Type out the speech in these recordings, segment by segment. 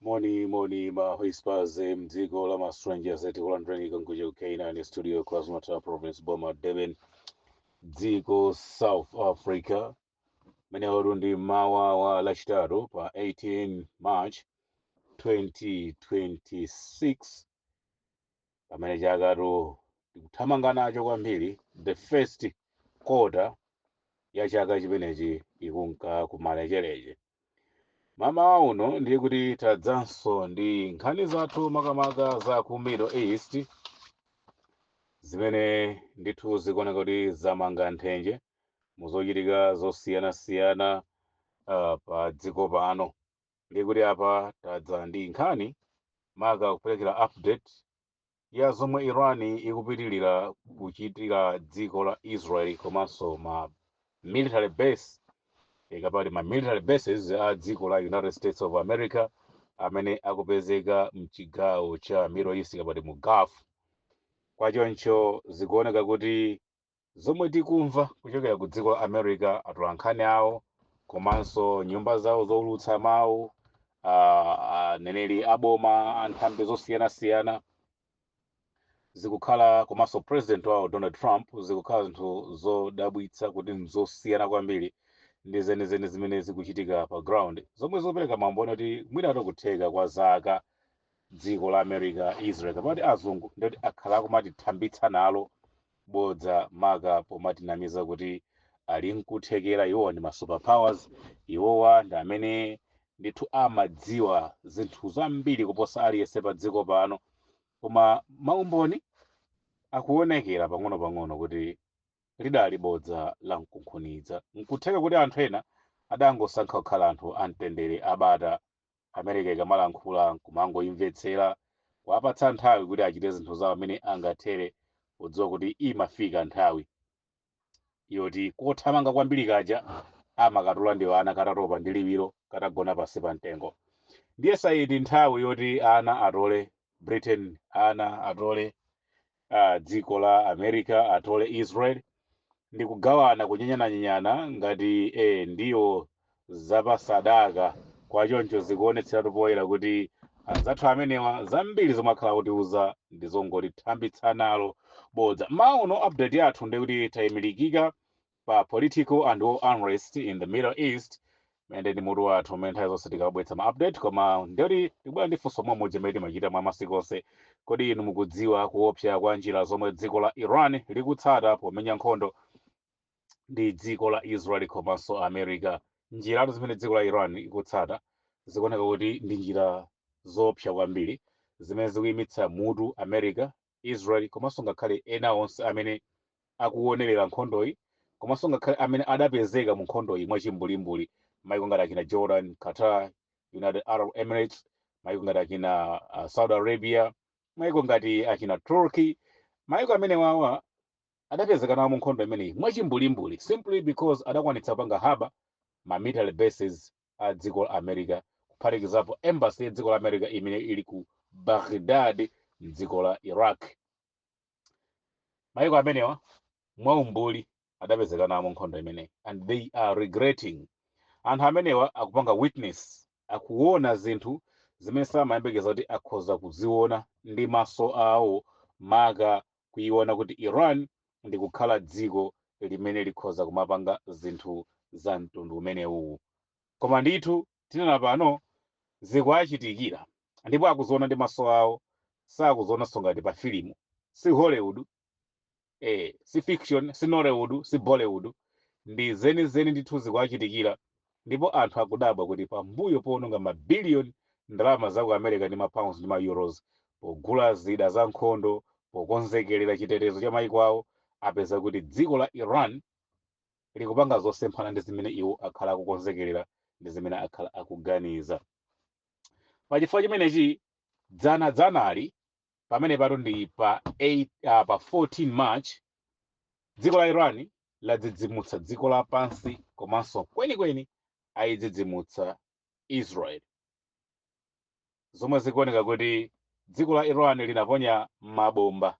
Moni moni ma whispers mdziko la ma strangers, tikulandireni kankuja ku K9 Studio, KwaZulu-Natal Province, boma Durban, dziko South Africa. Menewo ndi mawa wa Lachitatu pa 18 March 2026, pamene chakatu tikuthamanga nacho kwambiri. The first quarter ya chaka chimenechi ikunka kumalechereche. Mamawa uno ndiye kuti tadzanso ndi nkhani zathu, makamaka za ku Middle East, zimene ndithu zikuoneka kuti zamanga nthenje muzochitika zosiyanasiyana pa dziko pano. Ndiye kuti apa tadza ndi nkhani maka kuperekera update ya zomwe Iran ikupitilira kuchitira dziko la Israel komanso ma military base, ikapati ma military bases a dziko la United States of America amene akupezeka mchigawo cha Middle East, kapati mu Gulf. Kwachoncho zikuoneka kuti zomwe tikumva kuchokera ku dziko la America, atolankhani awo komanso nyumba zawo zowulutsa mawu, aneneri aboma, anthambi zosiyanasiyana zikukhala, komanso president wawo Donald Trump, zikukhala zinthu zodabwitsa kuti nzosiyana kwambiri ndi zenizeni zimene zikuchitika pa ground, zomwe zopereka maumboni kuti mwina kutheka kwa zaka dziko la America, Israel kapati azungu ndoti akhala akumatithambitsa nalo bodza, maka pomatinamiza kuti ali nkuthekera, iwowa ndi ma superpowers, iwowa ndi amene ndithu amadziwa zinthu zambiri kuposa aliyense pa dziko pano. Koma maumboni akuonekera pang'ono-pang'ono kuti lidali bodza la mkunkhuniza. Nkutheka kuti anthu ena adangosankha kukhala anthu amtendere, abata. America ikamalankhula kumangoimvetsera, kuwapatsa nthawi kuti achite zinthu zawo amene angathere, podziwa kuti imafika nthawi yoti kothamanga kwambiri kaja amakatula ndi ana katatopa ndi liwiro, katagona pansi pa mtengo. Ndiye saiti nthawi yoti ana atole Britain, ana atole dziko la America, atole Israel, ndi kugawana, kunyenyananyenyana ngati ndiwo zapasadaka. Kwachoncho zikuonetseratu poyera kuti anzathu amenewa zambiri zomwe akhala kutiuza ndi zongotithambitsa nalo bodza. Mauno update yathu ndikuti tayimilikika pa political and war unrest in the Middle East, mene ndi mutu wathu umene nthawi zonse tikabweretsa ma update. Koma ndiyoti tikubwera ndi funso momwe chimene timachita mwa masiku onse: kodi inu mukudziwa kuopsa kwa njira zomwe dziko la Iran likutsata pomenya nkhondo ndi dziko la Israel komanso America? Njiratu zimene dziko la Iran ikutsata zikuoneka kuti ndi njira zoopsa kwambiri zimene zikuyimitsa mutu America, Israel komanso ngakhale ena onse amene akuonerera nkhondoyi, komanso ngakhale amene adapezeka mu nkhondoyi mwachimbulimbuli, maiko ngati akina Jordan, Qatar, United Arab Emirates, maiko ngati akina Saudi Arabia, maiko ngati akina Turkey. Maiko amene wawa adapezeka nawo mu nkhondo imeneyi mwachimbulimbuli simply because adakwanitsa kupanga harbour ma military bases a dziko la America, kuphatikizapo embassy ya dziko la America imene ili ku Baghdad mdziko la Iraq. Maiko amenewa mwaumbuli adapezeka nawo mu nkhondo imeneyi and they are regretting. Anthu amenewa akupanga witness, akuona zinthu zimene samayembekeza kuti akhoza kuziona ndi maso awo, maka kuiona kuti Iran ndi kukhala dziko limene likhoza kumapanga zinthu za mtundu umenewu. Koma ndithu tinena pano zikuachitikira ndipo akuziona ndi maso awo, sakuzionanso ngati pa filimu, si Hollywood, si fiction, si Nollywood, si Bollywood, ndi zenizeni ndithu zikuachitikira. Ndipo anthu akudabwa kuti pambuyo powononga mabiliyoni ndalama za ku America ndi ma pounds ndi ma euros pogula zida za nkhondo, pokonzekerera chitetezo cha maiko awo, apeza kuti dziko la Iran likupanga zosemphana ndi zimene iwo akhala akukonzekerera ndi zimene akhala akuganiza. Pachifukwa chimenechi, dzana dzanali pamene pato ndi pa 8, pa 14 March, dziko la Iran ladzidzimutsa dziko lapansi, komanso kwenikweni ayidzidzimutsa Israel, zomwe zikuoneka kuti dziko la Iran linaponya mabomba,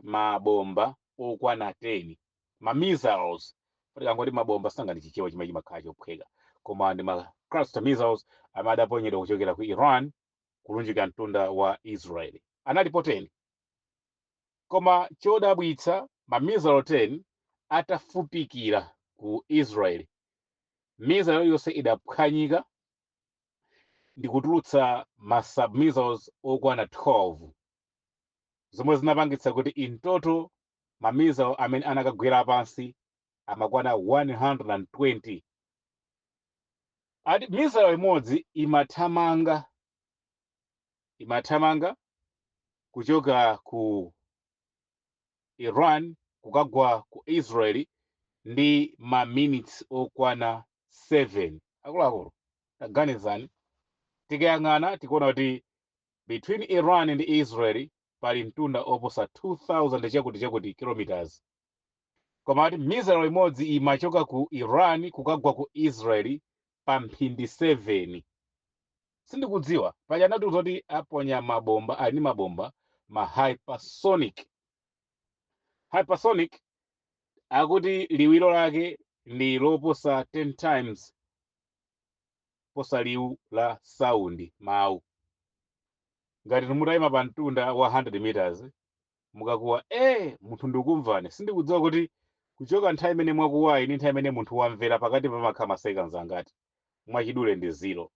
mabomba okwana 10, ma missiles. Tikangoti mabomba sanga ndi Chichewa chimene chimakhala chophweka, koma ndi ma cluster missiles amene adaponyedwa kuchokera ku Iran kulunjika mtunda wa Israel. Analipo 10, koma chodabwitsa, ma missile 10 atafupikira ku Israel, missile yonse idaphwanyika ndi kutulutsa ma sub missiles okwana 12, zomwe zinapangitsa kuti in total ma missile amene anakagwera pansi amakwana 120. Ati missile imodzi imathamanga kuchoka ku Iran kukagwa ku Israel ndi ma minutes okwana 7. Akuluakulu, taganizani, tikayang'ana tikuona kuti between Iran ndi Israel pali mtunda oposa 2000 chakuti chakuti kilometers, koma ati missile imodzi imachoka ku Iran kukagwa ku Israel pa mphindi 7. Sindikudziwa, paja anatiuza kuti aponya mabomba, ali ndi mabomba ma hypersonic. Hypersonic akuti liwiro lake ndi loposa 10 times posa liwu la sound, mawu. Ngati mutayima pa mtunda wa 100 meters, mukakuwa munthu ndikumvani. Sindikudziwa kuti kuchoka nthawi imene mwakuwayi ndi nthawi imene munthu wamvera, pakati pamakhala ma seconds angati. Mwachidule ndi 0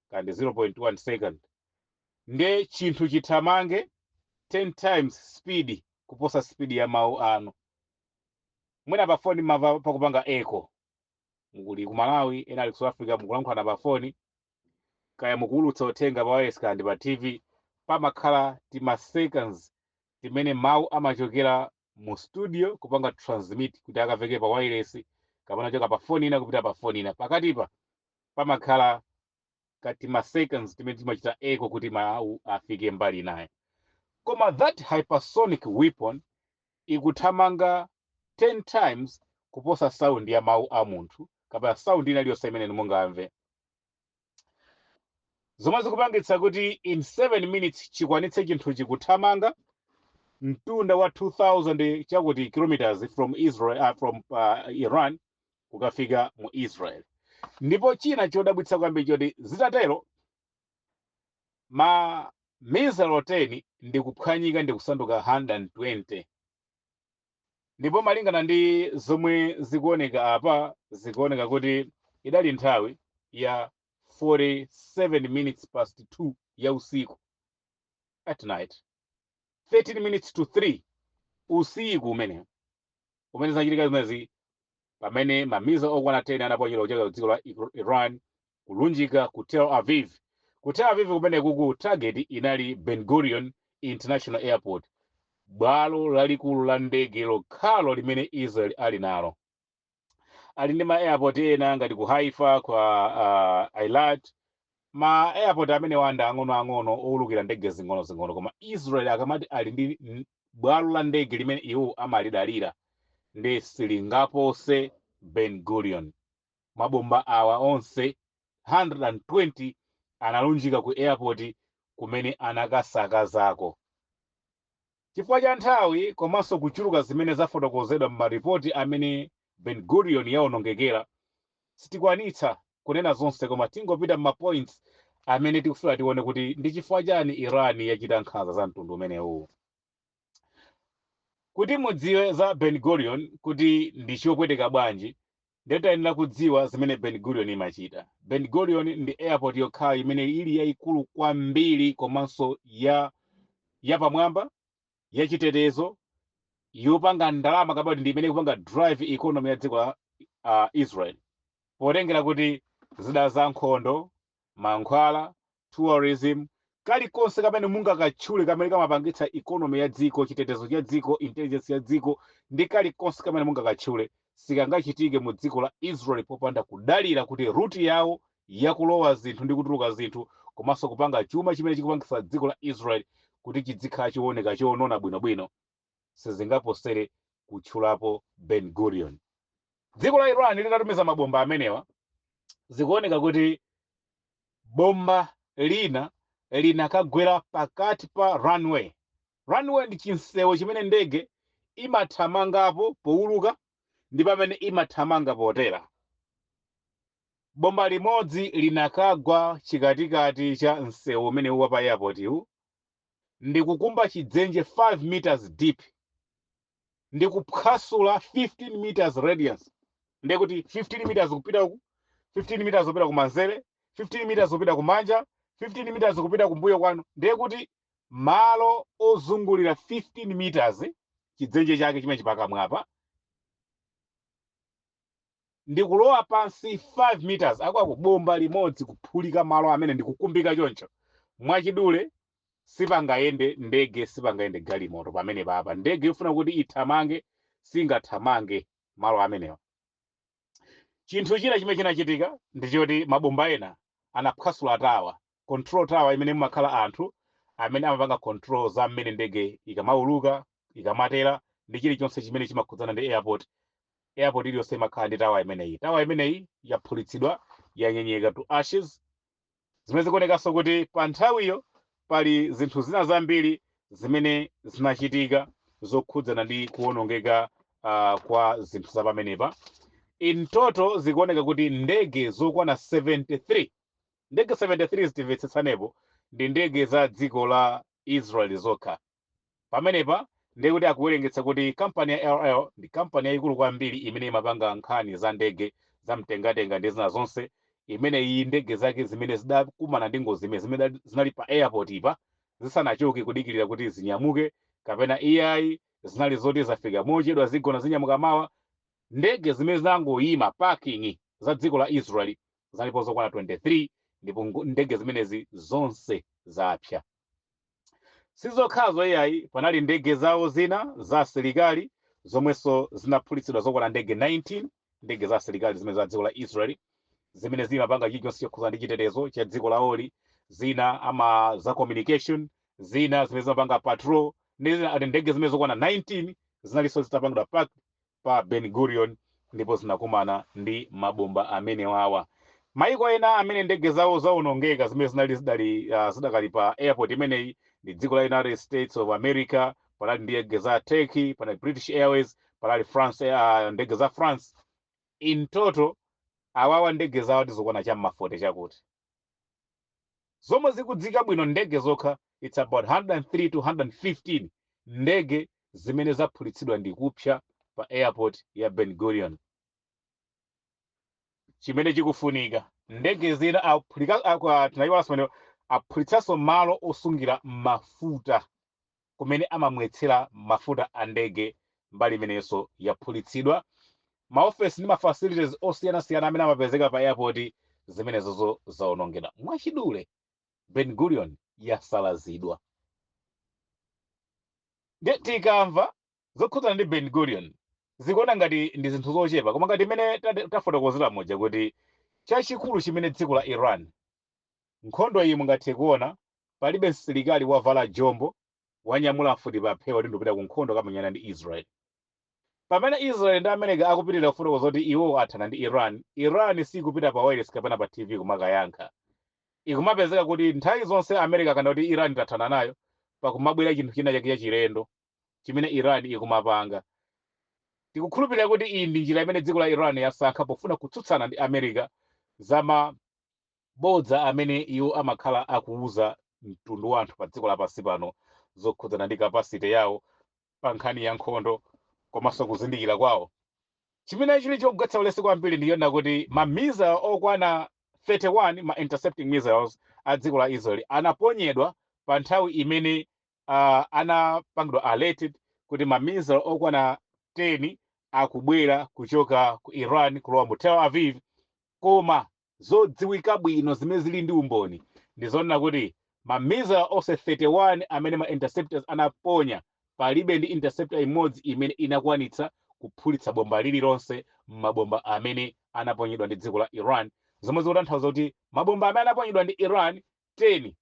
kandi 0.1 second. Nde chinthu chithamange 10 times speed kuposa speed ya mawu anu. Mwina pa foni mava pakupanga echo. Mukuli ku Malawi, ena ali ku South Africa, mukulankhulana pa foni, kaya mukuwulutsa uthenga pa wireless kandi pa TV, pamakhala tima seconds timene mawu amachokera mu studio kupanga transmit kuti akaveke pa wireless, kapena kuchoka pa foni ina kupita pa foni ina. Pakatipa pamakhala kati ma seconds timene timachita echo kuti mawu afike mbali inayo. Koma that hypersonic weapon ikuthamanga 10 times kuposa sound ya mawu a munthu kapena sound ina iliyonse imene mungamve, zomwe zikupangitsa kuti in 7 minutes chikwanitse chinthu chikuthamanga mtunda wa 2000 chakuti kilometers from Israel, from Iran kukafika mu Israel. Ndipo china chodabwitsa kwambiri choti zitatero ma missile 10 ndi kuphwanyika ndi kusanduka 120. Ndipo malingana ndi zomwe zikuoneka apa, zikuoneka kuti idali nthawi ya 47 minutes past 2 ya usiku, at night, 13 minutes to 3 usiku umene zinachitika zimenezi, pamene ma missile okwana 10 anaponyedwa kuchoka ku dziko la Iran kulunjika ku Tel Aviv. Ku Tel Aviv kumene kuku target inali Ben Gurion International Airport, bwalo lalikulu la ndege lokhalo limene Israel ali nalo. Ali ndi ma airport ena ngati ku Haifa, kwa Eilat. Ma airport amene wanda ang'onoang'ono owulukira ndege zing'ono-zing'ono, koma Israel akamati ali ndi bwalo la ndege limene iwo amalidalira, ndi silingapose Ben Gurion. Mabomba awa onse 120 analunjika ku airport kumene anakasakazako. Chifukwa cha nthawi komanso kuchuluka zimene zafotokozedwa m'maripoti amene Ben Gurion yawonongekera, sitikwanitsa kunena zonse, koma tingopita m'ma points amene tikufuna tione kuti ndi chifukwa chani Iran yachita nkhanza za mtundu umenewu. Kuti mudziwe za Ben Gurion kuti ndi chopweteka bwanji, ndetayenera kudziwa zimene Ben Gurion imachita. Ben Gurion ndi airport yokhayo imene ili yayikulu kwambiri komanso ya yapamwamba yachitetezo, yopanga ndalama, kapena ndi imene ikupanga drive economy ya dziko la Israel, potengera kuti zida za nkhondo, mankhwala, tourism, kalikonse kamene mungakatchule kamene kamapangitsa economy ya dziko, chitetezo cha dziko, intelligence ya dziko ndi kalikonse kamene mungakatchule, sikangachitike mu dziko la Israel popanda kudalira kuti route yawo yakulowa zinthu ndi kutuluka zinthu, komanso kupanga chuma chimene chikupangitsa dziko la Israel kuti chidzikhala chooneka chonona bwinobwino, sizingaposere kutchulapo Ben Gurion. Dziko la Iran litatumiza mabomba amenewa, zikuoneka kuti bomba lina linakagwera pakati pa runway. Runway ndi chinsewu chimene ndege imathamangapo powuluka ndi pamene imathamanga potera. Bomba limodzi linakagwa chikatikati cha msewu umene uwa pa airport iwu ndikukumba chidzenje 5 meters deep, ndikuphwasula 15 meters radius. Ndekuti 15 meters kupita uku, 15 meters kupita kumanzere, 15 meters kupita kumanja, 15 meters kupita kumbuyo kwanu. Ndiye kuti malo ozungulira 15 meters chidzenje chake chimene chipakamwapa, ndikulowa pansi 5 meters. Akwaku bomba limodzi kuphulika malo amene ndikukumbika choncho. Mwachidule, sipangayende ndege, sipangayende galimoto pamene papa. Ndege ifuna kuti ithamange, singathamange malo amenewa. Chinthu china chimene chinachitika ndichoti mabomba ena anaphwasula tower, control tower, imene mumakhala anthu amene amapanga control za mmene ndege ikamauluka, ikamatera ndi chilichonse chimene chimakhudzana ndi airport. Airport iliyonse imakhala ndi tower imeneyi. Tower imeneyi yaphulitsidwa, yanyenyeka to ashes, zimene zikuonekanso kuti pa nthawiyo pali zinthu zina zambiri zimene zinachitika zokhudzana ndi kuwonongeka kwa zinthu za pamenepa. In total, zikuoneka kuti ndege zokwana 73, ndege 73, zitimvetsetsanepo, ndi ndege za dziko la Israel zokha pamenepa. Ndiye kuti akuwerengetsa kuti kampani ya El Al ndi kampani yayikulu kwambiri imene imapanga nkhani za ndege za mtengatenga ndi zina zonse. Imene iyi ndege zake zimene zidakumana ndi ngozi imene zimene zinali pa airport ipa zisanachoke, kudikirira kuti zinyamuke, kapena iyayi, zinali zoti zafika mochedwa, zigona, zinyamuka mawa. Ndege zimene zinangoyima parking za dziko la Israel zinalipo zokwana 23, ndipo ndege zimenezi zonse zapsa. Sizokhazo iyayi, panali ndege zawo zina za asilikali zomwenso zinaphulitsidwa, zokwana ndege 19, ndege za asilikali zimene za dziko la Israel, zimene zimapanga chilichonse chokhuza ndi chitetezo cha dziko lawoli, zina ama za communication, zina zimene zimapanga patrol ndi zina. Ati ndege zimene zokwana 19 zinalinso zitapangidwa park pa Ben Gurion ndipo zinakumana ndi mabomba amene wawa. Maiko ena amene ndege zawo zawonongeka zimene zinali zidakali pa airport imeneyi ndi dziko la United States of America, panali ndege za Turkey, panali British Airways, panali France, ndege za France. In total, awawa ndege zawo tizokwana cham'ma 40 chakuti zomwe zikudzika bwino. Ndege zokha, it's about 103 to 115 ndege zimene zaphulitsidwa ndi kupsa pa airport ya Ben Gurion. Chimene chikufunika, ndege zina tinayiwalanso pamene aphulitsanso malo osungira mafuta, kumene amamwetsera mafuta a ndege. Mbali imenenso yaphulitsidwa. Maofesi ndi mafacilities osiyanasiyana amene amapezeka pa airport, zimenezozo zawonongedwa. Mwachidule, Ben Gurion yasalazidwa. Ndiye tikamva zokhudzana ndi Ben Gurion, zikuona ngati ndi zinthu zochepa, koma ngati imene tafotokozera muja kuti chachikulu chimene dziko la Iran, nkhondo iyi mungathe kuona palibe msilikali wavala jombo, wanyamula mfuti pa phewa kuti ndikupita ku nkhondo kamenyana ndi Israel. Pamene Israel ndi America akupitirira kufotokoza kuti iwo athana ndi Iran, Iran sikupita pa wireless kapena pa TV kumakayankha. Ikumapezeka kuti nthawi zonse America kana kuti Iran tathana nayo, pakumabwera chinthu china chake chachilendo chimene Iran ikumapanga. Tikukhulupirira kuti iyi ndi njira imene dziko la Iran yasankha pofuna kutsutsana ndi America za mabodza amene iwo amakhala akuuza mtundu wa anthu pa dziko lapansi pano zokhudzana ndi capacity yawo pa nkhani ya nkhondo komanso kuzindikira kwawo. Chimene chili chogwetsa ulesi kwambiri ndiyona kuti ma missile okwana 31, ma intercepting missiles a dziko la Israel, anaponyedwa pa nthawi imene anapangidwa alerted kuti ma missile okwana 10 akubwera kuchoka ku Iran kulowa mu Tel Aviv. Koma zodziwika bwino zimene zili ndi umboni ndi zonena kuti ma missile onse 31 amene ma interceptors anaponya, palibe ndi interceptor imodzi imene inakwanitsa kuphulitsa bomba lililonse m'mabomba amene anaponyedwa ndi dziko la Iran, zomwe zikutanthauza kuti mabomba amene anaponyedwa ndi Iran 10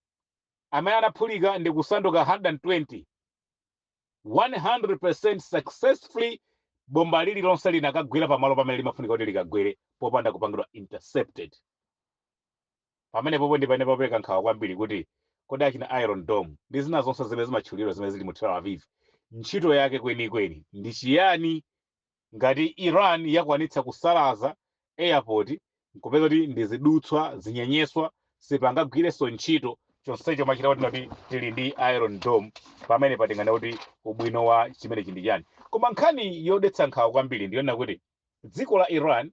amene anaphulika ndi kusanduka 120, 100% successfully, bomba lililonse linakagwera pamalo pamene limafunika kuti likagwere popanda kupangidwa intercepted. Pamene popo ndi pamene papereka nkhawa kwambiri kuti kodi achina Iron Dome ndi zina zonse zimene zimatchulidwa zimene zili mu Tel Aviv, ntchito yake kwenikweni ndi chiyani, ngati Iran yakwanitsa kusalaza airport? Nkupeza kuti ndi zidutswa, zinyenyeswa, sipangagwirenso ntchito. Chonsecho machita kuti tili ndi Iron Dome. Pamene patingana kuti ubwino wa chimenechi ndi chani? Koma nkhani yodetsa nkhawa kwambiri ndiyona kuti dziko la Iran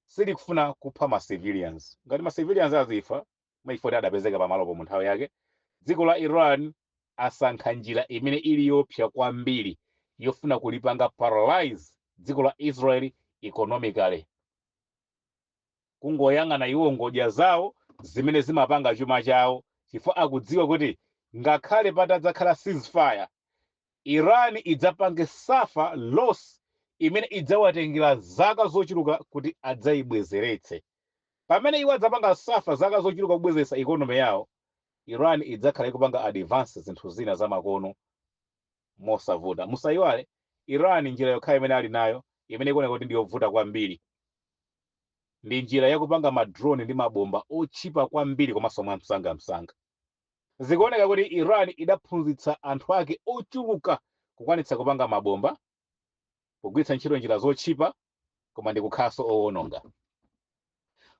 silikufuna kupha ma civilians. Ngati ma civilians azifa maifoti adapezeka pamalopo mu nthawi yake, dziko la Iran asankha njira imene ili yopsa kwambiri yofuna kulipanga paralyze dziko la Israel economically, kungoyang'ana iwo ngodya zawo zimene zimapanga chuma chawo, chifukwa akudziwa kuti ngakhale patadzakhala ceasefire, Iran idzapange suffer loss imene idzawatengera zaka zochuluka kuti adzayibwezeretse. Pamene iwo adzapanga suffer zaka zochuluka kubwezeretsa economy yawo, Iran idzakhala ikupanga advance zinthu zina zamakono mosavuta. Musayiwale, Iran njira yokha imene ali nayo imene ikuoneka kuti ndiyovuta kwambiri ndi njira yakupanga ma drone ndi mabomba otchipa kwambiri komanso mwamsangamsanga. Zikuoneka kuti Iran idaphunzitsa anthu ake ochuluka kukwanitsa kupanga mabomba kugwiritsa ntchito njira zotchipa koma ndi kukhalanso owononga,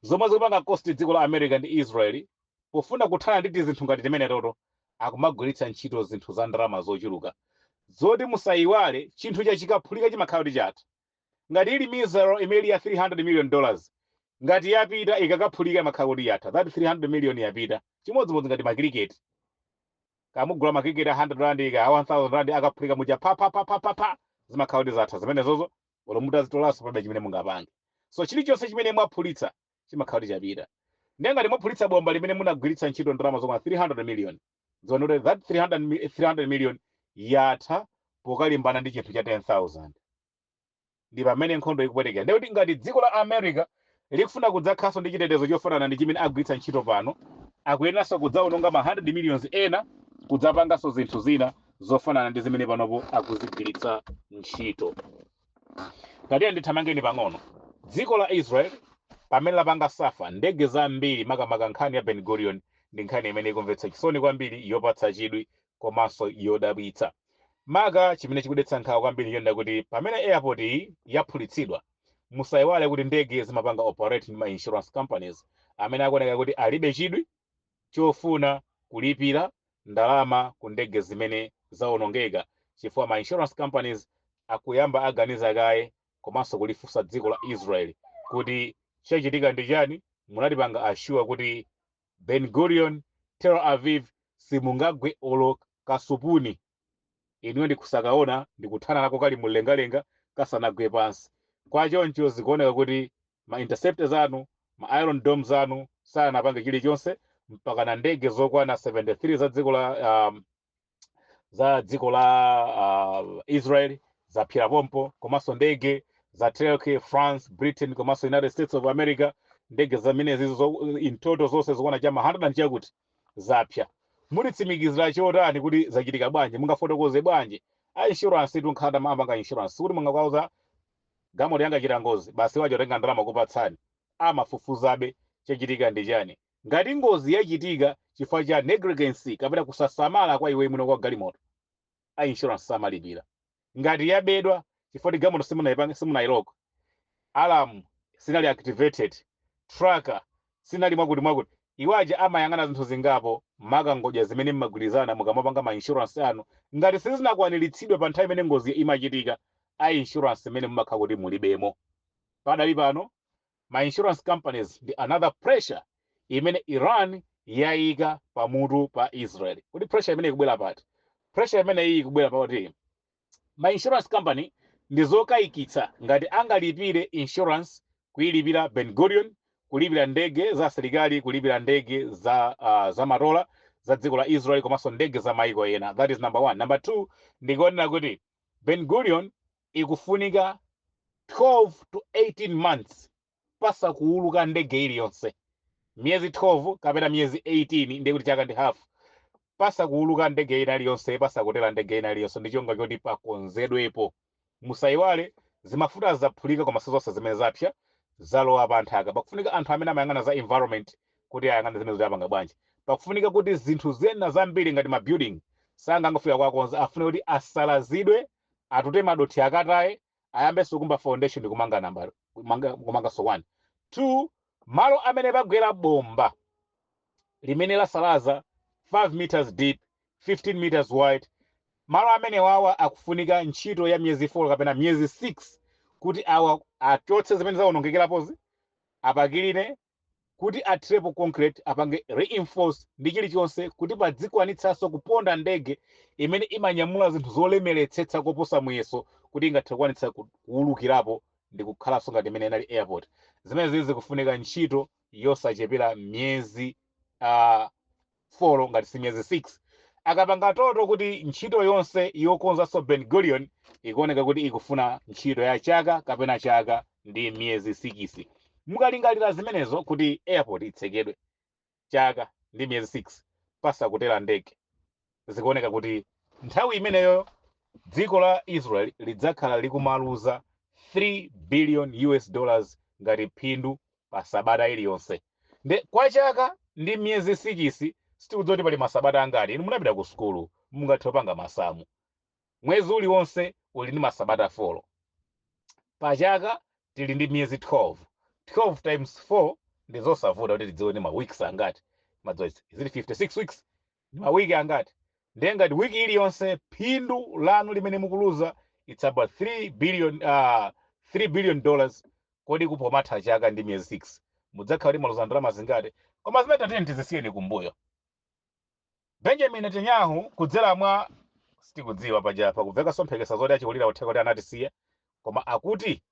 zomwe zikupanga cost dziko la America ndi Israel. Pofuna kuthana ndi tizinthu ngati timene toto, akumagwiritsa ntchito zinthu za ndalama zochuluka, zoti musayiwale, chinthu chachikaphulika chimakhala kuti chatha. Ngati ili missile imene ili ya $300 million, ngati yapita ikakaphulika imakhala kuti yatha, that 300 million yapita. Chimodzimodzi ngati makiriketi, kamugula makiriketi a R100 ka R1000, akaphulika muja pa pa pa pa pa pa, zimakhala kuti zatha zimenezozo. Olo mutazitolanso palibe chimene mungapange. So chilichonse chimene mwaphulitsa chimakhala kuti chapita. Ndiye ngati mwaphulitsa bomba limene munagwiritsa ntchito ndalama zokwana 300 million, dziwani kuti that 300 million yatha pokalimbana ndi chinthu cha 10,000. Ndi pamene nkhondo ikupwetekera. Ndiye kuti ngati dziko la America likufuna kudzakhalanso ndi chitetezo chofanana ndi chimene agwiritsa ntchito pano, akuyeneranso kudzawononga ma 100 millions ena kudzapanganso zinthu zina zofanana ndi zimene panopo akuzigwiritsa ntchito. Tatiye ndithamangeni pang'ono. Dziko la Israel pamene lapanga suffer ndege zambiri, makamaka nkhani ya Ben Gurion ndi nkhani imene ikumvetsa chisoni kwambiri, yopatsa chidwi komanso yodabwitsa. Maka chimene chikudetsa nkhawa kwambiri chonena kuti pamene airport iyi yaphulitsidwa, musayiwale kuti ndege zimapanga operate ndi ma insurance companies amene akuoneka kuti alibe chidwi chofuna kulipira ndalama ku ndege zimene zawonongeka, chifukwa ma insurance companies akuyamba aganiza kaye komanso kulifunsa dziko la Israel kuti chachitika ndi chani. Munatipanga assure kuti Ben Gurion, Tel Aviv simungagwe olo kasupuni, inuyo ndikusakaona ndikuthana nako kali mumlengalenga kasanagwe pansi. Kwachoncho zikuoneka kuti ma interceptors anu, ma Iron Domes anu sanapange chilichonse mpaka na ndege zokwana 73 za dziko la Israel zaphira pompo, komanso ndege za Turkey, France, Britain komanso United States of America. Ndege zamenezi in total zonse zokwana chama 100 and chakuti zapya. Mulitsimikizira chotani kuti zachitika bwanji? Mungafotokoze bwanji? A insurance tunkhata amapanga insurance sikuti mungakauza galimoto yanga chita ngozi, basi wacho tenga ndalama kupatsani. Amafufuzabe chachitika ndi chani. Ngati ngozi yachitika chifukwa cha negligence kapena kusasamala kwa iwe mwini kwa galimoto, a insurance samalipira. Ngati yabedwa chifukwa kuti galimoto simunayipange, simunayiloko, alarm sinali activated, tracker sinali mwakuti mwakuti, iwaja amayang'ana zinthu zingapo, maka ngodya zimene mmagwirizana mukamapanga ma insurance anu. Ngati sizinakwaniritsidwe pa nthawi imene ngozi imachitika, a insurance imene mumakhala kuti mulibemo. Padali pano ma insurance companies ndi another pressure imene Iran yayika pamutu pa Israel. Kuti pressure imene ikubwera pati? Pressure imene iyi ikubwera pakuti ma insurance company ndi zokayikitsa ngati angalipire insurance kuyilipira Ben Gurion, kulipira ndege za asilikali, kulipira ndege za matola za dziko la Israel komanso ndege za maiko ena. That is number one. Number two, ndikuonera kuti Ben Gurion ikufunika 12 to 18 months pasakuuluka ndege iliyonse, miyezi 12 kapena miyezi 18, ndiye kuti chaka ndi hafu pasakuuluka ndege ina iliyonse, pasakutera ndege ina iliyonse, ndi chonga choti pakonzedwepo. Musayiwale, zimafuta zaphulika koma sizonse zimene zapsa, zalowa pa nthaka. Pakufunika anthu amene amayang'ana za environment kuti ayang'ane zimene zidapanga bwanji. Pakufunika kuti zinthu zena zambiri ngati ma building sangangofika kwakonza, afune kuti asalazidwe, atute madothi, akataye, ayambenso kumba foundation ndi kumanga namba, kumanganso 1 2. Malo amene pagwera bomba limene lasalaza 5 meters deep, 15 meters wide, malo amene wawa akufunika ntchito ya miyezi 4 kapena miyezi 6 kuti awa achotse zimene zawonongekerapozi, apakirine, kuti athirepo concrete, apange reinforce ndi chilichonse, kuti padzikwanitsanso kuponda ndege imene imanyamula zinthu zolemeretsetsa koposa muyeso, kuti ingathe kukwanitsa kuwulukirapo ndi kukhalanso ngati imene inali airport. Zimene zizi zikufunika ntchito yosachepera miyezi 4 ngati si miyezi 6. Akapanga total kuti ntchito yonse yokonzanso Ben Gurion ikuoneka kuti ikufuna ntchito ya chaka kapena chaka ndi miyezi 6. Mukalingalira zimenezo, kuti airport itsekedwe chaka ndi miyezi 6 pasakutera ndege, zikuoneka kuti nthawi imeneyo dziko la Israel lidzakhala likumaluza 3 billion US dollars ngati phindu pa sabata iliyonse. Nde kwa chaka ndi miyezi 6, sitikudziwa kuti pali masabata angati. Inu munapita ku sukulu, mungathe kupanga masamu. Mwezi uliwonse uli ndi masabata 4. Pa chaka tili ndi miyezi 12. 12 times 4 ndi zosavuta kuti tidziwe ndi ma weeks angati. Madziwa, zili 56 weeks, ndi mawiki angati? Ndiye ngati wiki iliyonse phindu lanu limene mukuluza, it's about 3 billion, 3 billion dollars, kodi kupomatha chaka ndi miyezi 6 mudzakhala kuti mwaluza ndalama zingati? Koma zimene tatiyeni tizisiyeni kumbuyo. Benjamin Netanyahu, kudzera mwa, sitikudziwa, paja pakumveka somphekesa zoti achikulira kutheka kuti anatisiya, koma akuti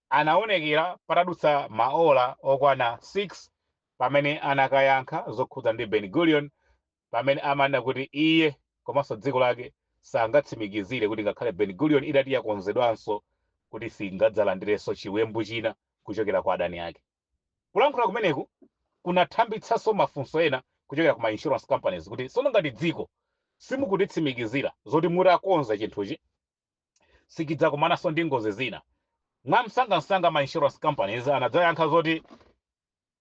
anaonekera patadutsa maola okwana 6 pamene anakayankha zokhudza ndi Ben Gurion, pamene amanena kuti iye komanso dziko lake sangatsimikizire kuti ngakhale Ben Gurion idati yakonzedwanso, kuti singadzalandirenso chiwembu china kuchokera kwa adani ake. Kulankhula kumeneku kunathambitsanso mafunso ena kuchokera kuma insurance companies, kuti tsono ngati dziko simukutitsimikizira zoti mutakonza chinthuchi sikidzakumananso ndi ngozi zina? Mwamsangamsanga ma insurance companies anadzayankha zoti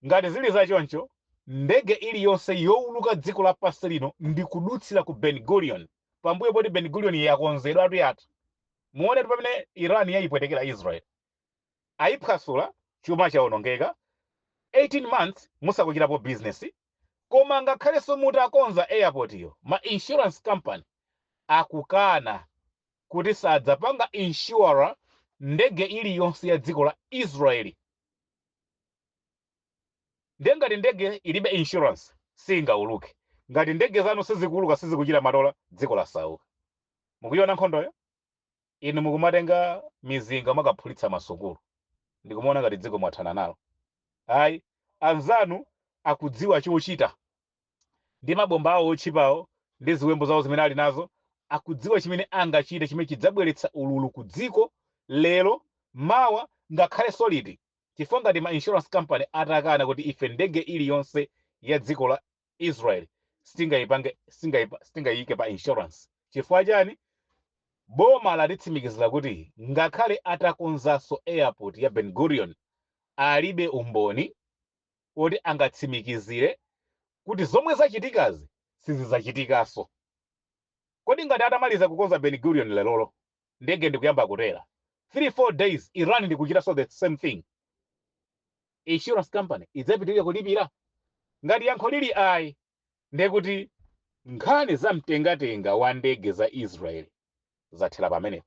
ngati zili zachoncho, ndege iliyonse yowuluka dziko lapansi lino ndi kudutsira ku Ben Gurion pambuyo poti Ben Gurion yakonzedwatu, yatha, muone pamene Iran yayipwetekera Israel, ayiphwasula, chuma chawonongeka, 18 months musakuchitapo business, koma ngakhalenso mutakonza airport iyo, ma insurance company akukana kuti sadzapanga insure ndege iliyonse ya dziko la Israeli. Ndiye ngati ndege ilibe insurance, singauluke. Ngati ndege zanu sizikuuluka, sizikuchita matola, dziko lasauka. Mukuiona nkhondoyo? Inu mukumatenga mizinga mwakaphulitsa masukulu, ndikumuona ngati dziko mwathana nalo. Ayi, anzanu akudziwa chochita ndi mabomba awo otchipawo ndi ziwembu zawo zimene ali nazo. Akudziwa chimene angachite chimene chidzabweretsa ululu ku dziko lero, mawa, ngakhale solid, chifukwa ngati ma insurance company atakana kuti ife ndege iliyonse ya dziko la Israel sitingayipange, sitingayike pa insurance, chifukwa chani? Boma latitsimikizira kuti ngakhale atakonzanso airport ya Ben Gurion, alibe umboni woti angatsimikizire kuti zomwe zachitikazi sizidzachitikanso. Kodi ngati atamaliza kukonza Ben Gurion lerolo, ndege ndikuyamba kutera, 3 4 days Iran ndikuchitanso the same thing, insurance company idzapitirira kulipira? Ngati yankho lili ayi, ndiye kuti nkhani za mtengatenga wa ndege za Israel zathera pamenepo.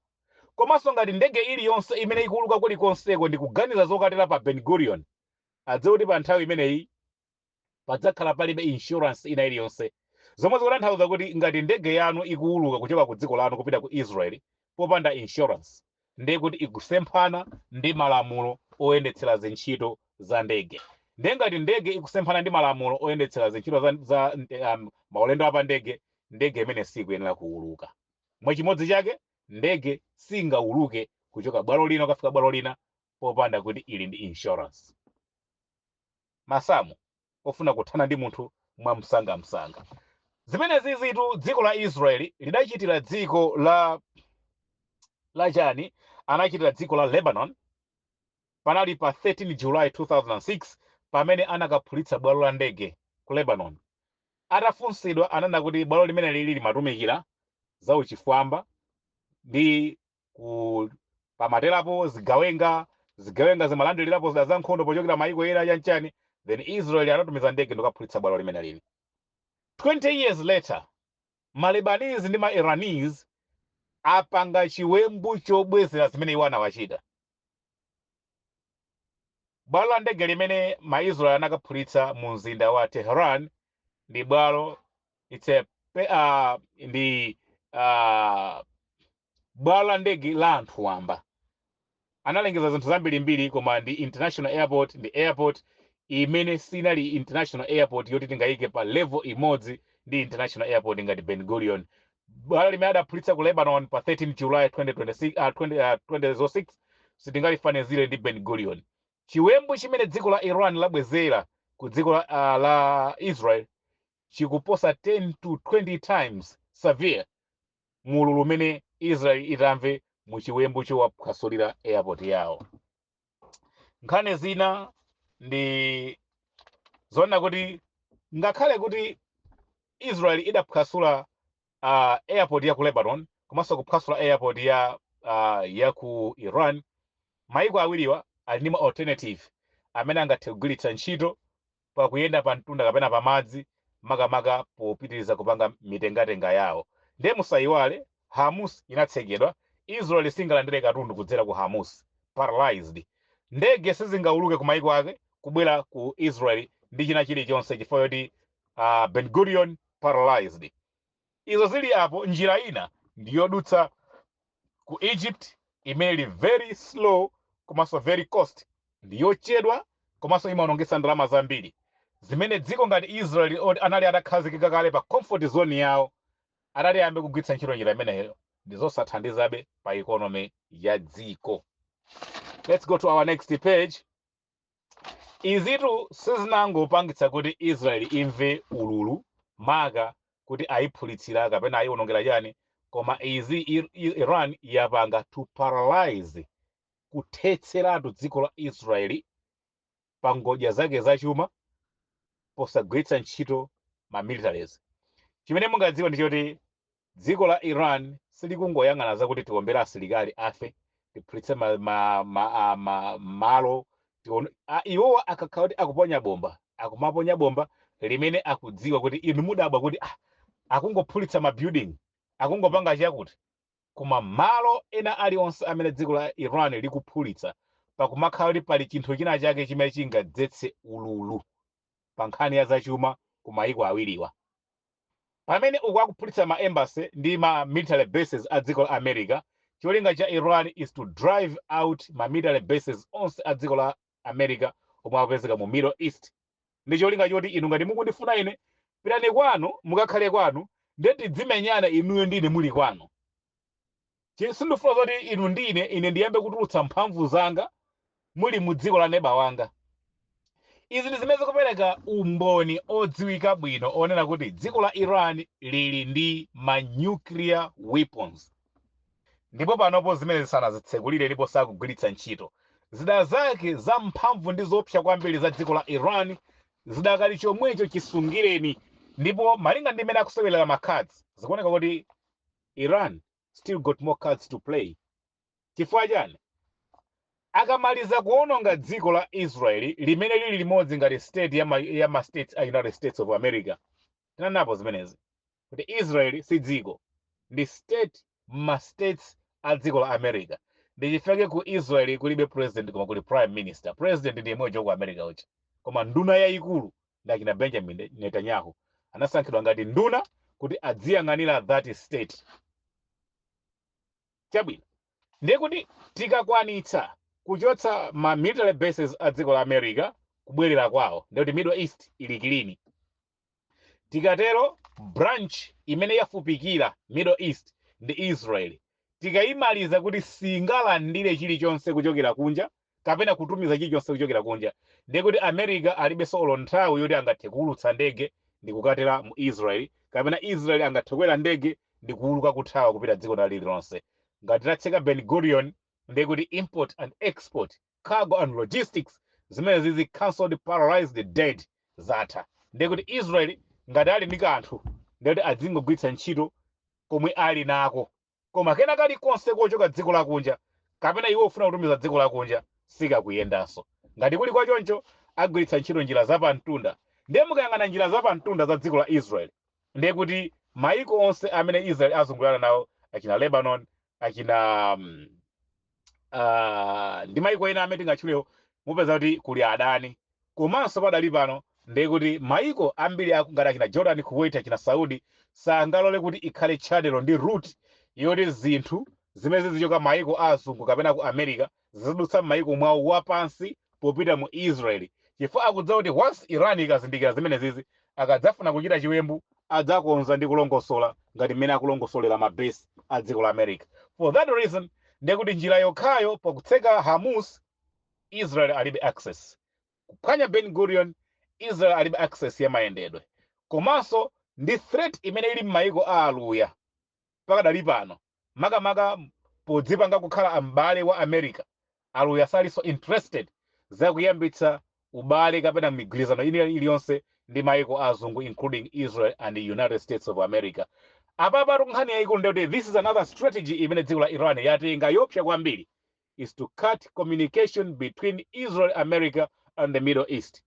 Komanso ngati ndege iliyonse imene ikuluka kulikonseko ndikuganiza zokatera pa Ben Gurion, adziwe kuti pa nthawi imeneyi padzakhala palibe insurance ina iliyonse, zomwe zikutanthauza kuti ngati ndege yanu ikuuluka kuchoka ku dziko lanu kupita ku Israel popanda insurance, ndiye kuti ikusemphana ndi malamulo oyendetsera zintchito za ndege. Ndiye ngati ndege ikusemphana ndi malamulo oyendetsera zintchito za maulendo apa ndege, ndege imene sikuyenera kuuluka. Mwachimodzi chake, ndege singauluke kuchoka bwalo lina kukafika bwalo lina popanda kuti ili ndi insurance. Masamu ofuna kuthana ndi munthu mwamsangamsanga. Zimene zizitu dziko la Israeli lidachitira dziko la chani, anachitira dziko la Lebanon. Panali pa 13 July 2006 pamene anakaphulitsa bwalo la ndege ku Lebanon. Atafunsidwa, ananena kuti bwalo limene lili limatumikira za uchifwamba ndi ku pamaterapo zigawenga. Zigawenga zimalandilirapo zida za nkhondo pochokera maiko ena chanchani. Then Israel anatumiza ndege ndikukaphulitsa bwalo limene lili. 20 years later, ma Lebanese ndi ma Iranese apanga chiwembu chobwezera zimene iwo anawachita. Bwalo la ndege limene maIsrael anakaphulitsa mu mzinda wa Tehran ndi bwalo, it's a ndi bwalo la ndege la anthu wamba. Analengeza zinthu zambirimbiri, koma ndi international airport, ndi airport imene sinali international airport yoti tingayike pa level imodzi ndi international airport ngati Ben Gurion. Bwalo limene adaphulitsa ku Lebanon pa 13 July 2026, 2006 sitingalifanizire ndi Ben Gurion. Chiwembu chimene dziko la Iran labwezera ku dziko la Israel chikuposa 10 to 20 times severe mululu umene Israel itamve mu chiwembu chowaphwasulira airport yawo. Nkhani zina ndi zoona kuti ngakhale kuti Israel idaphwasula airport ya ku Lebanon komanso kuphwasula airport ya ku Iran, maiko awiriwa ali ndi ma alternative amene angathe kugwiritsa ntchito pakuyenda pa mtunda kapena pamadzi, makamaka popitiriza kupanga mitengatenga yawo. Ndiye musayiwale, Hormuz inatsekedwa. Israel singalandire katundu kudzera ku Hormuz, paralyzed. Ndege sizingauluke ku maiko ake kubwera ku Israel ndi china chilichonse chifukwa choti Ben Gurion paralyzed. Izo zili apo, njira ina ndiyodutsa ku Egypt imene ili very slow komanso very cost, ndiyochedwa komanso imaonongetsa ndalama zambiri, zimene dziko ngati Israel oti anali atakhazikika kale pa comfort zone yawo, atati ayambe kugwiritsa ntchito njira imeneyo ndi zosathandizabe pa economy ya dziko. Let's go to our next page. Izitu sizinangopangitsa kuti Israel imve ululu maka kuti ayiphulitsira kapena ayiwonongera chani, koma izi Iran yapanga to paralyze, kuthetseratu dziko la Israeli pa ngodya zake zachuma posagwiritsa ntchito ma militaries. Chimene mungadziwe ndi choti dziko la Iran silikungoyang'ana zakuti tiombera asilikali afe, tiphulitse malo. Iwowa akakhala kuti akuponya bomba, akumaponya bomba limene akudziwa kuti inu mudabwa kuti akungophulitsa ma building, akungopanga chakuti, koma malo ena aliwonse amene dziko la Iran likuphulitsa pakumakhala kuti pali chinthu china chake chimene chingadzetse ululu pa nkhani ya zachuma ku mayiko awiriwa. Pamene uku akuphulitsa ma embassy ndi ma military bases a dziko la America, cholinga cha Iran is to drive out ma military bases onse a dziko la America omwe akupezeka mu Middle East, ndi cholinga choti inu ngati mukundifuna ine, pitani kwanu, mukakhale kwanu, ndiye tidzimenyana inuyo ndine muli kwanu. Sindifuna zoti inu ndine ine ndiyambe kutulutsa mphamvu zanga muli mu dziko la neba wanga. Izi ndi zimene zikupereka umboni odziwika bwino onena kuti dziko la Iran lili ndi ma nuclear weapons, ndipo panopo zimene zisanazitsekulire ndipo sakugwiritsa ntchito zida zake za mphamvu ndi zoopsa kwambiri za dziko la Iran zidakali chomwecho chisungireni. Ndipo malinga ndi mmene akusewelera ma cards, zikuoneka kuti Iran still got more cards to play. Chifukwa chani? Akamaliza kuwononga dziko la Israeli limene lili limodzi ngati state ya ma states a United States of America, tinanenapo zimenezi kuti Israeli si dziko, ndi state ma states a dziko la America. Ndi chifukwa ku Israeli kulibe president koma kuli prime minister. President ndi yemweyo ku America uja, koma nduna yayikulu ndakina Benjamin Netanyahu anasankhidwa ngati nduna kuti adziyang'anira that state. Chabwino, ndiye kuti tikakwanitsa kuchotsa ma military bases a dziko la America kubwerera kwawo, ndiye kuti Middle East ili clean. Tikatero, branch imene yafupikira Middle East ndi Israel. Tikayimaliza kuti singalandire chilichonse kuchokera kunja kapena kutumiza chilichonse kuchokera kunja, ndiye kuti America alibenso olo nthawi yoti angathe kuwulutsa ndege ndi kukatera mu Israel, kapena Israel angathe kukwera ndege ndi kuwuluka kuthawa kupita dziko la lililonse. Ngati tatseka Ben Gurion, ndiye kuti import and export, cargo and logistics, zimene zizi cancelled, paralyzed, dead, zatha. Ndiye kuti Israel ngati ali ndi kanthu, ndiye kuti adzingogwiritsa ntchito komwe ali nako, koma kena kalikonse kochoka dziko lakunja kapena iwo ufuna kutumiza dziko lakunja. Sikakuyendanso. Ngati kuli kwachoncho, agwiritsa ntchito njira zapamtunda. Ndiye mukayang'ana njira zapamtunda za dziko la Israel, ndiye kuti maiko onse amene Israel azungulana nawo, achina Lebanon, achina ndi maiko ena amene tingatchulewo, mupeza kuti kuli adani. Komanso padali pano ndiye kuti maiko ambiri ngati achina Jordan, Kuwait, achina Saudi sangalole kuti ikhale channel ndi route yoti zinthu zimene zichoka maiko a azungu kapena ku America zizidutsa m'maiko mwawo wapansi popita mu Israeli, chifukwa akudziwa kuti once Iran ikazindikira zimene zizi, akadzafuna kuchita chiwembu adzakonza ndi kulongosola ngati mmene akulongosolera mabase a dziko la America. For that reason, ndiye kuti njira yokhayo pakutseka Hormuz, Israel alibe access. Kuphwanya Ben Gurion, Israel alibe access ya mayendedwe. Komanso ndi threat imene ili m'mayiko a Aluya pakadali pano, makamaka podzipanga kukhala m'bale wa America, Aluya salinso interested zakuyambitsa ubale kapena migwirizano ina iliyonse ndi mayiko azungu, including Israel and the United States of America. Apapatu nkhani yayikulu ndikuti this is another strategy imene dziko la Iran yatenga yopsa kwambiri, is to cut communication between Israel, America and the Middle East.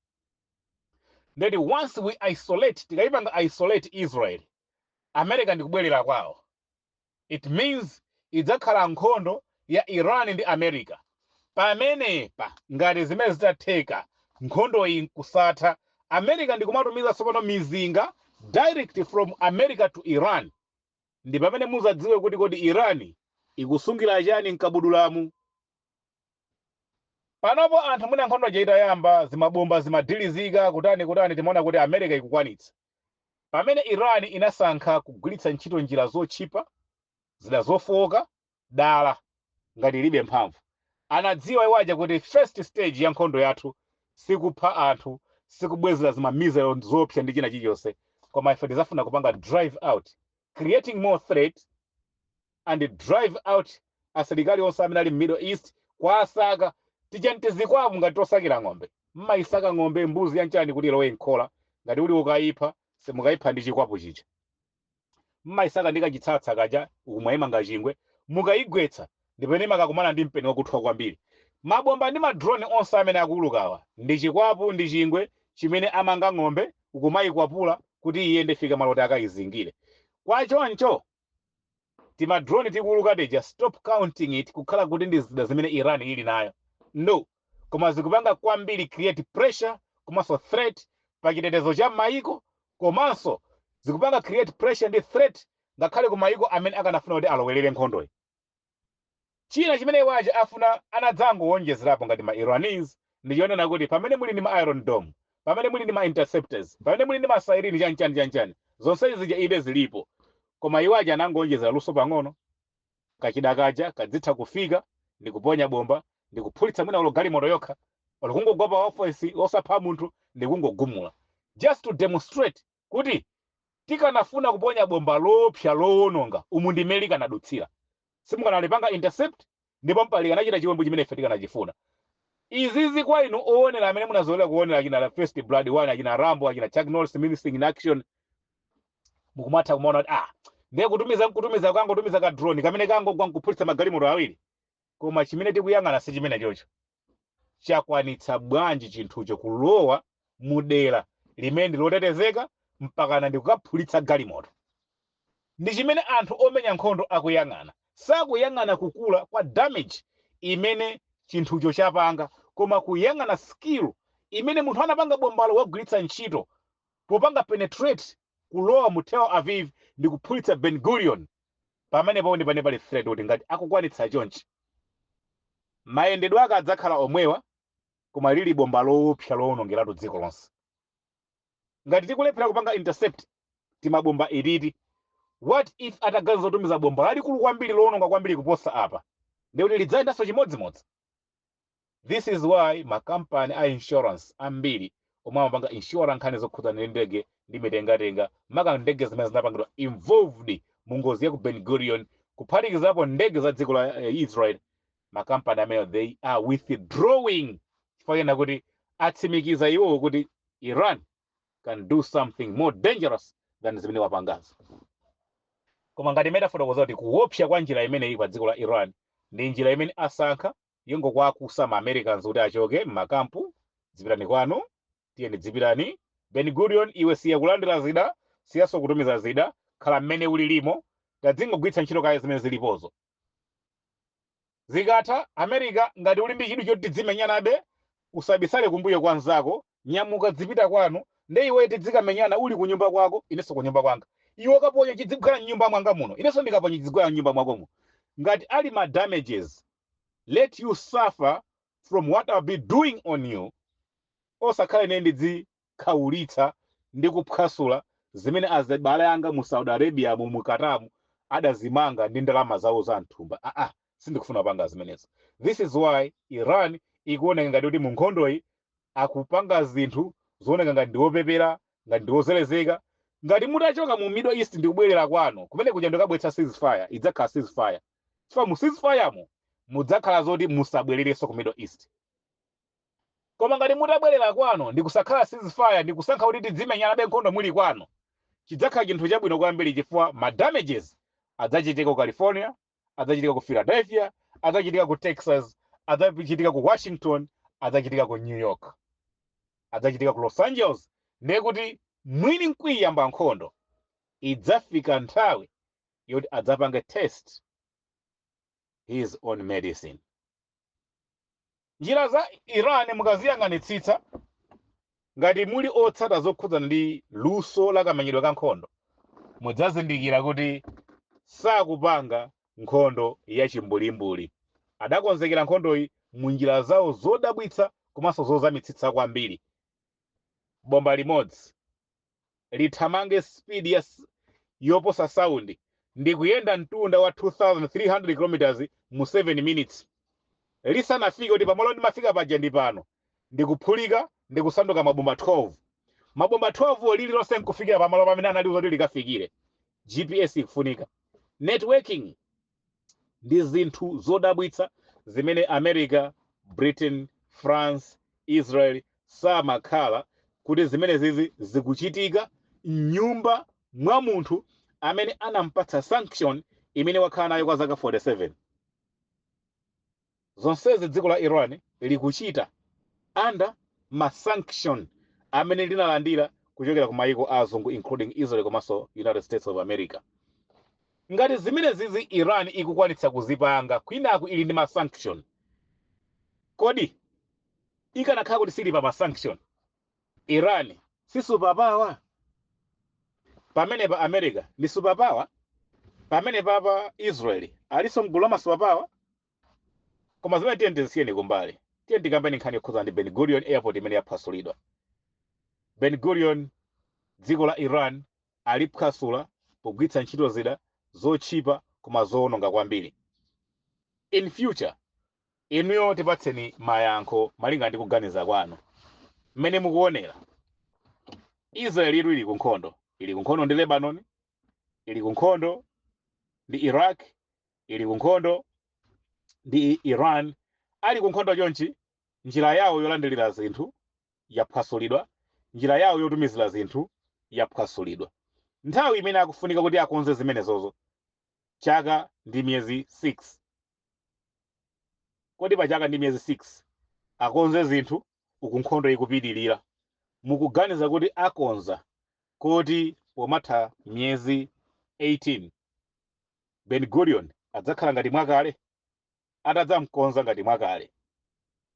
Ndeti once we isolate, tikayipanga isolate Israel, America ndikubwerera kwawo, it means idzakhala nkhondo ya Iran ndi America. Pamenepa ngati zimene zitatheka, nkhondo iyi nkusatha, America ndikumatumiza tsopano mizinga direct from America to Iran, ndi pamene muzadziwe kuti kodi Iran ikusungira chani mkabudulamu. Panopo anthu mwina nkhondo itayamba, zimabomba zimadilizika kutani kutani, timaona kuti America ikukwanitsa, pamene Iran inasankha kugwiritsa ntchito njira zotchipa, zida zofowoka dala ngati ilibe mphamvu. Anadziwa iwaja kuti first stage ya nkhondo yathu sikupha anthu, sikubwezera zimamissile zopsa ndi china chilichonse, koma ife tizafuna kupanga drive out, creating more threat and drive out asilikali onse amene ali Middle East, kwasaka tija tizikwapu ngati tosakira ng'ombe. Mmayisaka ng'ombe, mbuzi yanchani kuti ilowe nkhola, ngati uli ukayipha, simukayipha ndi chikwapu chija, mmayisaka ndi kachitsatsa kaja, ukumwayimanga chingwe, mukayigwetsa ndipene makakumana ndi mpeni wakuthwa kwambiri. Mabomba ndi madrone onse amene akuulukawa ndi chikwapu ndi chingwe chimene amanga ng'ombe, ukumayikwapula kuti iyende fika malo akayizingire. Kwachoncho timadrone tikuuluka tija, stop counting it kukhala kuti ndi zida zimene Iran ili nayo, no, koma zikupanga kwambiri create pressure komanso threat pa chitetezo cha mayiko, komanso zikupanga create pressure ndi threat ngakhale ku mayiko amene akanafuna kuti alowerere nkhondoyi. China chimene iwaja afuna anadzangowonjezerapo ngati ma Iranese ndichionena kuti pamene muli ndi ma Iron Dome, pamene muli ndi ma interceptors, pamene muli ndi ma siren, chanchani chanchani, zonse zija ide zilipo, koma iwaja anangowonjezera luso pang'ono, kachida kaja kadzitha kufika ndi kuponya bomba ndi kuphulitsa mwina ulo galimoto yokha, olo kungogwa pa ofesi osapha munthu ndi kungogumula, just to demonstrate kuti tikanafuna kuponya bomba lopsa lowononga, umu ndimene likanadutsira, simukanalipanga intercept, ndipo mpali kanachita chiwembu chimene ife tikanachifuna. Izizi kwa inu oonera amene munazolera kuonera achina First Blood 1, achina Rambo, achina Chuck Norris, Missing in Action, mukumatha kumaona kuti ah, ndiye kutumiza nkutumiza, kangotumiza ka drone kamene kangogwa nkuphulitsa magalimoto awiri. Koma chimene tikuyang'ana si chimene chocho. Chakwanitsa bwanji chinthucho kulowa mudera limene ndi lotetezeka mpakana ndikukaphulitsa galimoto? Ndi chimene anthu omenya nkhondo akuyang'ana. Sakuyang'ana kukula kwa damage imene chinthucho chapanga, koma kuyang'ana skill imene munthu anapanga bombalo wagwiritsa ntchito popanga penetrate kulowa mu Tel Aviv ndi kuphulitsa Ben Gurion. Pamenepo ndi pane pali threat, kuti ngati akukwanitsa chonchi, mayendedwe ake adzakhala omwewa, koma lili bomba loopsa lowonongeratu dziko lonse. Ngati tikulephera kupanga intercept timabomba iliti, what if ataganiza kutumiza bomba lalikulu kwambiri lowononga kwambiri kuposa apa? Ndikuti lidzayendanso chimodzimodzi. This is why makampani a insurance ambiri omwe amapanga insure nkhani zokhudzana ndi ndege ndi mitengatenga, maka ndege zimene zinapangidwa involved mu ngozi ya ku Ben Gurion, kuphatikizapo ndege za dziko la Israel, makampani amene they are withdrawing, chifukwa chena kuti atsimikiza iwowo kuti Iran can do something more dangerous than zimene wapangazo. Koma ngati imene tafotokoza kuti kuopsa kwa njira imeneyi pa dziko la Iran ndi njira imene asankha. Yongokwakusa ma Americans kuti achoke mmakampu, dzipitani kwanu, tiyeni dzipitani. Ben Gurion, iwe siya kulandira zida, siyaso kutumiza zida, khala mmene ulilimo, tadzingogwiritsa ntchito kaye zimene zilipozo. Zikatha, America, ngati uli ndi chidwi choti tidzimenyanabe, usabisale kumbuyo kwa nzako, nyamuka, dzipita kwanu. Nde iwe tidzikamenyana uli kunyumba kwako, inenso kunyumba kwanga. Iwe ukaponya chidzigwera mnyumba mwanga muno, inenso ndikaponya chidzigwera mnyumba mwakomo. Ngati ali ma damages, let you suffer from what I'll be doing on you. Osakhala ine ndidzikhaulitsa ndi kuphwasula zimene azibale anga mu Saudi Arabia, mu Qatar adazimanga ndi ndalama zawo za mthumba. Aa, sindikufuna kupanga zimenezo. This is why Iran ikuoneka ngati kuti mu nkhondoyi akupanga zinthu zooneka ngati ndiwopepera, ngati ndiwozelezeka. Ngati mutachoka mu Middle East ndikubwerera kwanu kumene kuja, ndikabweretsa ceasefire, idzakhala ceasefire, chifukwa mu ceasefire mo mudzakhala zoti musabwererenso ku Middle East. Koma ngati mutabwerera kwanu ndikusakhala ceasefire, ndikusankha kuti tidzimenyanabe nkhondo muli kwanu, chidzakhala chinthu chabwino kwambiri, chifukwa ma damages adzachitika ku California, adzachitika ku Philadelphia, adzachitika ku Texas, adzachitika ku Washington, adzachitika ku New York, adzachitika ku Los Angeles. Ndiye kuti mwini nkuiyamba nkhondo idzafika nthawi yoti adzapange test his own medicine. Njira za Iran mukaziyang'anitsitsa, ngati muli otsata zokhudzana ndi luso la kamenyedwe ka nkhondo, mudzazindikira kuti sakupanga nkhondo yachimbulimbuli. Adakonzekera nkhondoyi mu njira zawo zodabwitsa komanso zozamitsitsa kwambiri. Bomba limodzi lithamange speed yoposa sound ndi kuyenda mtunda wa 2300 km mu 7 minutes, lisanafike kuti pamalo ndimafika paja ndi pano, ndikuphulika ndikusanduka mabomba 12. Mabomba 12 lililonse nkufikira pamalo pamene analiuza kuti likafikire. GPS ikufunika, networking ndi zinthu zodabwitsa zimene America, Britain, France, Israel samakhala kuti zimene zizi zikuchitika mnyumba mwa munthu amene anampatsa sanction imene wakhala nayo kwa zaka 47. Zonsezi dziko la Iran likuchita under ma sanction amene linalandira kuchokera ku mayiko azungu, including Israel komanso United States of America. Ngati zimene zizi Iran ikukwanitsa kuzipanga kwinaku ili ndi ma sanction, kodi ikanakhala kuti sili pa ma sanction, Iran si superpower? Pamenepa America ndi superpower, pamene papa Israel alinso mgulu la ma superpower. Koma zimene tiye tizisiyeni kumbali, tiye tikambeni nkhani yokhudzana ndi Ben Gurion Airport imene yaphwasulidwa. Ben Gurion, dziko la Iran aliphwasula pogwiritsa ntchito zida zotchipa koma zowononga kwambiri. In future, inuyo tipatseni mayankho malinga ndi kuganiza kwanu, mmene mukuonera. Israel iru ili kunkhondo, ili kunkhondo ndi Lebanon, ili kunkhondo ndi Iraq, ili kunkhondo ndi Iran. Ali kunkhondo chonchi, njira yawo yolandilira zinthu yaphwasulidwa, njira yawo yotumizira zinthu yaphwasulidwa. Nthawi imene akufunika kuti akonze zimenezozo, chaka ndi miyezi 6. Kodi pa chaka ndi miyezi 6 akonze zinthu uku nkhondo ikupitirira, mukuganiza kuti akonza kuti pomatha miyezi 18 Ben Gurion adzakhala ngati mwakale? Atadzamkonza ngati mwakale,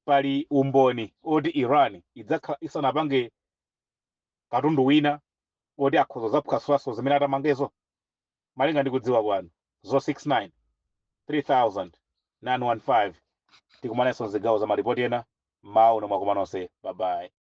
pali umboni oti Iran idzakhala isanapange katundu wina oti akhoza zaphwasulaso zimene atamangezo, malinga ndi kudziwa kwanu? 069 3000 915. Tikumanenso mzigawo za maripoti ena mawu nomwe. Akoma nonse, bye bye.